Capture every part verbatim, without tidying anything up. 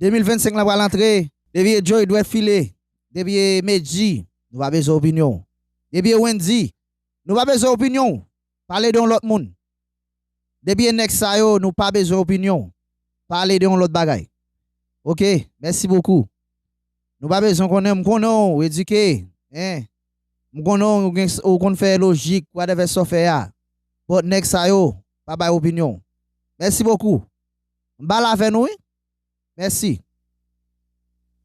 De mil vennsenk la pral antre. Depi e Joey dwèt file, depi e Medji, nou pa bezwen opinyon w. Depi e Wendy, nou pa bezwen opinyon w. Pale de yon lòt moun. Depi e nèg sa yo, nou pa bezwen opinyon w. Pale de yon lòt bagay. Oke, mèsi bokou. Nou pa bezwen konnen, m konnen w edike, en. M konnen w gen, ou konn fè lojik, whatever sa w fè a. But nèg sa yo, pa bay opinyon w. Mèsi bokou. M pale avè nou, wi. Mèsi.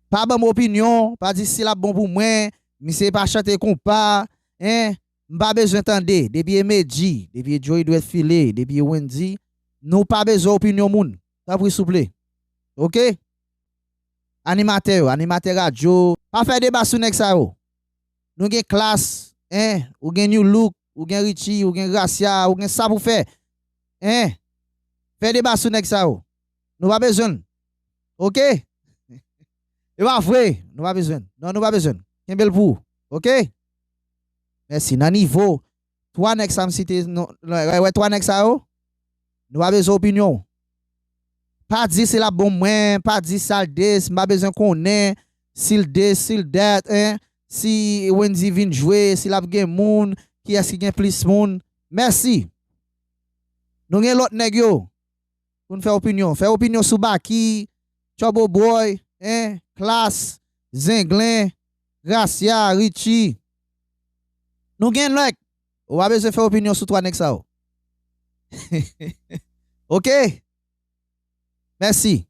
Pa ban m opinyon, pa di si l ap bon pou mwen, misye pa chante konpa, en. M pa bezwen tande, depi e Medji, depi e Joey dwèt file, depi e Wendy, nou pa bezwen opinyon moun. Tanpri souple. Oke? Animatè yo, animatè radyo, pa fè deba sou nèg sa yo. Nou gen Klass, en, ou gen Nu Look, ou gen Richie, ou gen Gracia, ou gen sa pou fè. En, fè deba sou nèg sa yo. Nou pa bezwen l. Oke? E pa vre, nou pa bezwen l. Non, nou pa bezwen l. Kenbe l pou ou. Oke? Mèsi. Nan nivo twa nèg sa m site, non, wè, wè twa nèg sa yo? Nou pa bezwen opinyon w. Pa di si l ap bon mwen, pa di sa l dis, m pa bezwen konnen si l dis, si l dat, en, si Wendy vin jwe, si l ap gen moun, kiyès ki gen plis moun. Mèsi. Nou gen lòt nèg yo pou n fè opinyon. Fè opinyon sou Baky, Trouble Boy, en, Klass, Zenglen, Gracia, Richie. Nou gen nèg. Ou pa bezwen fè opinyon sou twa nèg sa yo. Oke? Mèsi.